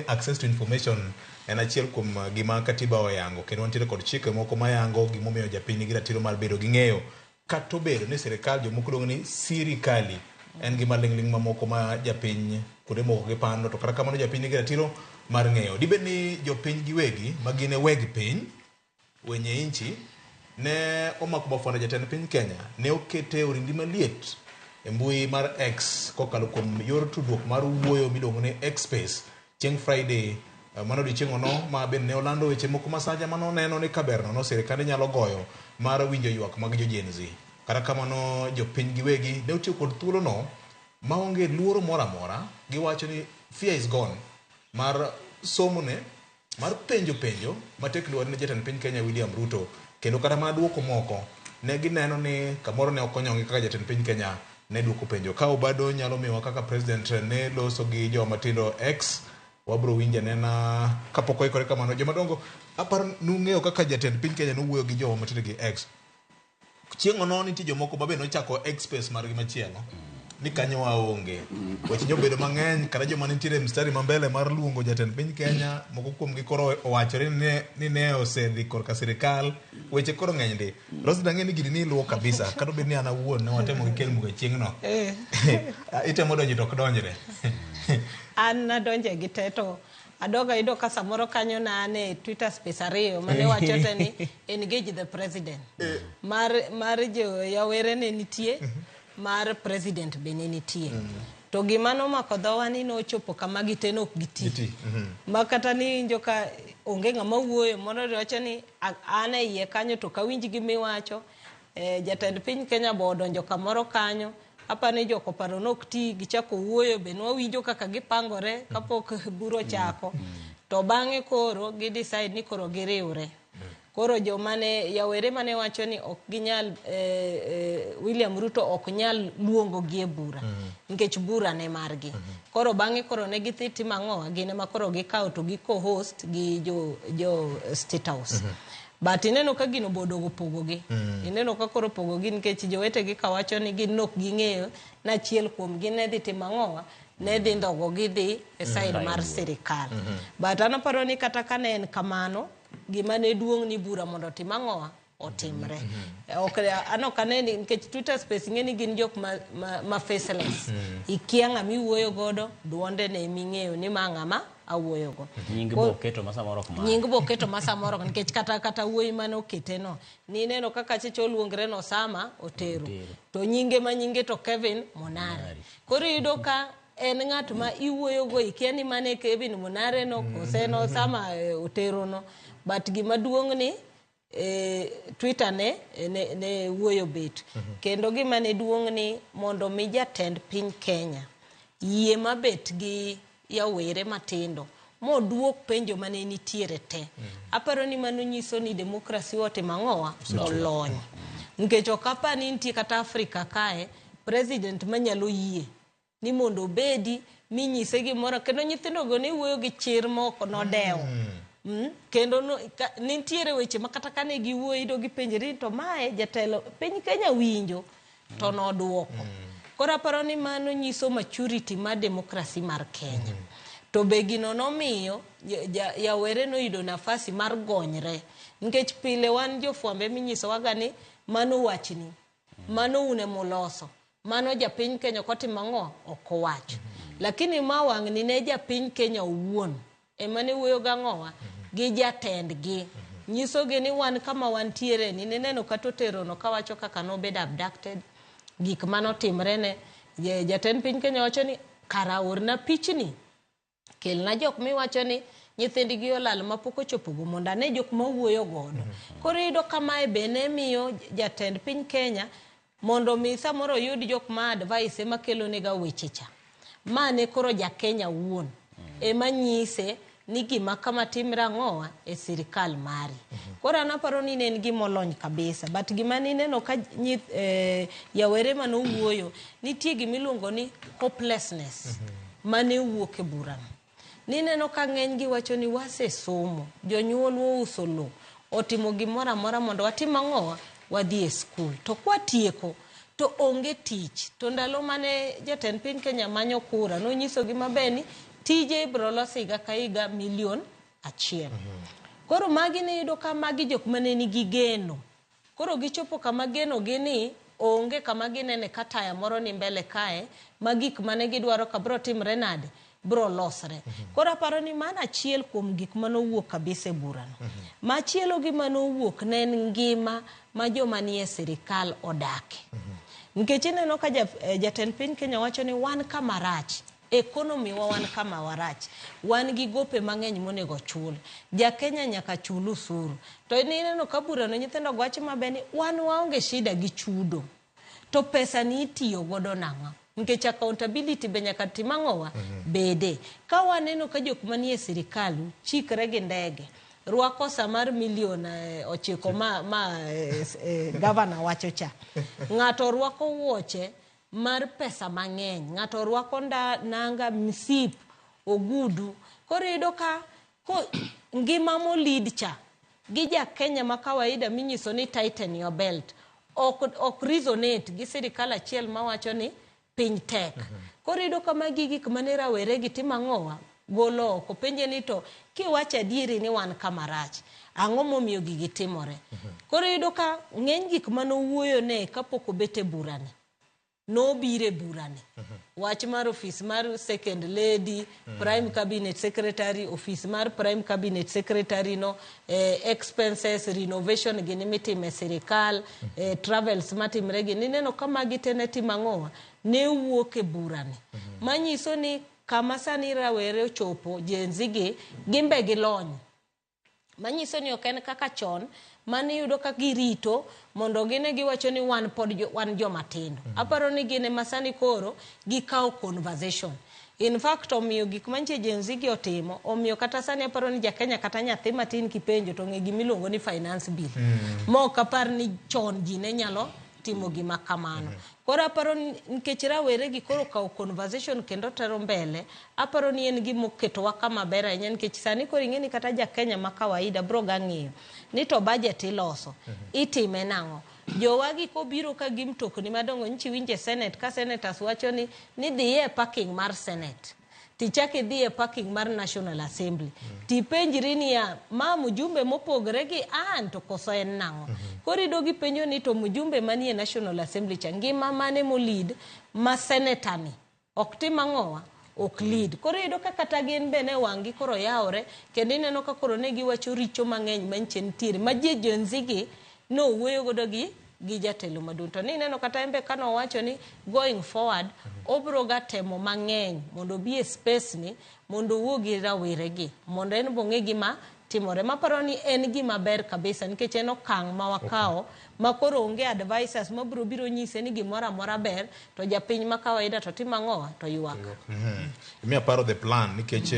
access to information en achiel kuom gima katiba oyango kendo wantiere kod chike moko mayango gimomiyo japiny nigi ratiro mar bedo gi ng'eyo kata obedo ni sirikal jomoko luongo ni sirikali en gima ling'ling' mamoko ma japiny kuonde moko gipando to kata kamano japiny nigi ratiro mar ng'eyo. Dibed ni jopiny giwegi ma gin e weg piny wenye inchi ne omako mafuanda jatend piny Kenya ne okete orindi maliet e mbui mar X kokalo kuom yor tudruok mar wuoyo miluongo ni X Space chieng' Friday mano odiochieng' ono ma bende ne olando weche moko masaja mane oneno ni kaber nono sirikande nyalo goyo mar winjo ywak mag jo Gen Z. Kata kamano jopiny giwegi ne otiyo kod thuolono maonge luoro moro amora giwacho ni fear is gone mar somone mar penjo penjo matek dwar ne jatend piny Kenya William Ruto kendo kata mana duoko moko ne gineno ni kamoro ne ok onyongi kaka jatend piny Kenya ne duoko penjo. Ka Obado nyalo miyowa kaka president ne loso gi joma matindo X wabro winjo anena kapok oikore kamano. Jomadongo aparo nung'eyo kaka jatend piny Kenya nowuoyo gi joma matindo gi X. Chieng' ono nitie jomoko ma be nochako X space margi machielo ni kanyo waonge. Weche nyobedo mang'eny kata joma nitiere e mstari ma mbele mar luongo jatend piny Kenya moko kuomgi koro owachore ni ne osedhi korka sirikal. Weche koro ng'eny ndi. Rose dang'e ni gini ni iluwo kabisa kata obed ni an awuon ne watemo gi kel muga chieng'no. Itemo donjo to ok donjre. An nadonje gi te to adoga yudo ka samoro kanyo na an e Twitter space ariyo mane wacho te ni engage the president. Mar jo yawere ne nitie, mar president be ne nitie. To gima nomako dhowa ni nochopo kama gite ne ok giti. Giti, Ma kata niwinjo ka onge ng'ama wuoyo moro wacho ni an e iye kanyo to ok awinj gimiwacho. Jatend piny Kenya be odonjo kamoro kanyo. Aparo ni jok oparo ni ok ti gichako wuoyo be nwawinjo kaka gipangore kapok bura ochako. To bang'e koro gi decide ni koro giriwre. Koro joma ne yawere mane wacho ni ok ginyal William Ruto ok nyal luongo gi e bura nikech bura ne margi. Koro bang'e koro ne gidhi timo ang'o? Gin ema koro gikawo to gi co-host gi jo State House. But ineno ka gino bodogo pogogi. Ineno ka koro pogogi nikech jowetegi kawacho ni gin nok ging'eyo ni achiel kuom gi ne dhi timo ang'owa ne dhi ndhogo gidhi e side mar sirikal. But an aparo ni kata ka ne en kamano, gima ne duong' ni bura mondo otim ang'owa otimre. Ok, an ok ane ni nikech Twitter space ing'e ni gin jok ma faceless. Ikia ng'ama iwuoyo godo, duonde ne eming'eyo ni ma ng'ama awuoyogo. Nying bo oketo ma samoro ok mare. Nying bo oketo ma samoro ok nikech kata wuoyi mane okete no. Nineno kaka chicha oluongre no Osama Otero. To nyinge ma nyinge to Kevin Monare. Koro iyudo ka en ng'at ma iwuoyogo ikia ni mane Kevin Monare no kose en Osama Otero no. But gima duong' ni Twitter ne wuoyo bet. Kendo gima ne duong' ni mondo mi jatend piny Kenya yie mabet gi yawere matindo moduok penjo mane nitiere te. Aparo ni mano nyiso ni demokrasi otimo ang'owa? Olony. Nikech ok apar ni nitie kata Afrika kae president manyalo yie ni mondo obedi minyise gimoro kendo nyithindo go ne wuoyo gi chir mok nodewo. Kendo no, ka, nitiere weche ma kata kane giwuoyo iyudo gipenjore ni to mae jatelo piny Kenya winjo to noduoko. Koro aparo ni mano nyiso maturity mar demokrasi mar Kenya. To be gino nomiyo yawere noyudo nafasi mar gonyre. Nikech pile wan jofwambo eminyisowaga ni mano wachni, mano un emuloso, mano japiny Kenya ok otimo ang'o? Ok owach. Lakini ma wang'ni ne japiny Kenya owuon ema ne wuoyo gang'owa gi jatendgi. Nyisogi ni wan kama wantiere ni nineno kata Otero no kawacho kaka nobedo abducted, gik manotimre ne. Jatend piny Kenya wacho ni kara orna pichni, kelna jok miwacho ni nyithindgi olal mapok ochopogo mondo ane jok mawuoyo godo. Koro iyudo ka mae be ne miyo jatend piny Kenya mondo mi samoro oyud jok ma advice ema kelonega weche cha. Ma ne koro ja Kenya wuon ema nyise ni gima kama timre ang'owa e sirikal mari. Koro an aparo ni ne en gima olony kabisa. But gima nineno ka yawere manowuoyo, nitie gima iluongo ni hopelessness mane wuok e burano. Nineno ka ng'eny gi wacho ni wasesomo, jonyuol ouso lowo, otimo gimoro amora mondo watim ang'owa, wadhi e skul. To kwatieko, to onge tich. To ndalo mane jatend piny Kenya manyo kura, nonyisogi maber ni Tije ibiro los higa ka higa milion 1. Koro magi ne iyudo ka magi jok mane nigi geno. Koro gichopo kama geno gi ni onge, kama ginene ka taya moro ni mbele kae ma gik mane gidwaro ka bro timre nade, bro losre. Koro aparo ni mano achiel kuom gik manowuok kabisa e burano. Machielo gima nowuok ne en ngima ma joma nie sirikal odake. Nikech ineno ka jatend piny Kenya wacho ni wan kama rach, economy wa wan kama warach, wan gi gope mang'eny monego chul, ja Kenya nyaka chul usuru. To ineno ka burano nyithindo go wacho maber ni wan waonge shida gi chudo, to pesa ni itiyo godo nang'o? Nikech accountability be nyaka tim ang'owa bede. Ka waneno ka jok manie sirikal chikre gi ndege, rwako sa mar milion 9 ma gavana wacho cha, ng'ato rwako wuoche mar pesa mang'eny, ng'ato rwako nanga, msip, ogudu. Koro iyudo ka ko ngima molid cha gi ja Kenya ma kawaida minyiso ni tighten your belt ok resonate gi sirikal achiel mawacho ni piny tek. Koro iyudo ka magi gik mane rawere gi timo ang'owa golo oko. Penje ni to kiwacho adieri ni wan kama rach, ang'o momiyo gigi timore? Koro iyudo ka ng'eny gik manowuoyone kapok obet e burani, nobiro e burani, wach mar ofis mar second lady, prime cabinet secretary, ofis mar prime cabinet secretary no, expenses, renovation gini mitimo e sirikal, travels matimre gini. Ineno ka magi te ne timo ang'owa, ne wuok e burani. Manyiso ni kama sani rawere ochopo, Gen Z gi gimbe gilony, manyiso ni ok en kaka chon maniyudo ka girito mondo gine giwacho ni wan pod wan joma tindo. Aparo ni gin ema sani koro gikawo conversation. In fact, omiyo gik mantie Gen Z gi otimo, omiyo kata sani aparo ni ja Kenya kata nyathi matin kipenjo to ng'e gimiluongo ni finance bill. Ma ok apar ni chon ji ne nyalo timo gima kamano. Koro aparo ni nikech rawere gi koro okawo conversation kendo tero mbele, aparo ni en gima oketowa kama ber ahinya, nikech sani koro ing'e ni kata ja Kenya ma kawaida bro ga ng'iyo ni to budget iloso, itime nang'o? Jowagi kobiro ka gi mtokni madongo, nyichi winje Senate ka senators wacho ni dhiye e parking mar Senate, tichak idhi e parking mar National Assembly, tipenjri niya, ma mjumbe mopogre gi an to koso en nang'o? Koro iyudo gipenjo ni to mjumbe manie National Assembly cha ngima mane molid ma senator ni ok tim ang'owa, ok lead. Koro iyudo ka kata gin be ne wang'gi koro yawore, kendo ineno ka koro ne giwacho richo mang'eny manyiche nitiere ma ji Gen Z gi nowuoyo godo gi jatelo maduong'. To nineno kata en be kanowacho ni going forward obro ga temo mang'eny mondo obi e space ni mondo owuo gi rawere gi mondo en be ong'e gima timore. Maparo ni en gima ber kabisa, nikech en okang' ma wakawo ma koro onge advisors mabiro biro nyise ni gimoro amora ber to japiny ma kawaida to timo ang'owa, to ywak. Imiya paro the plan nikech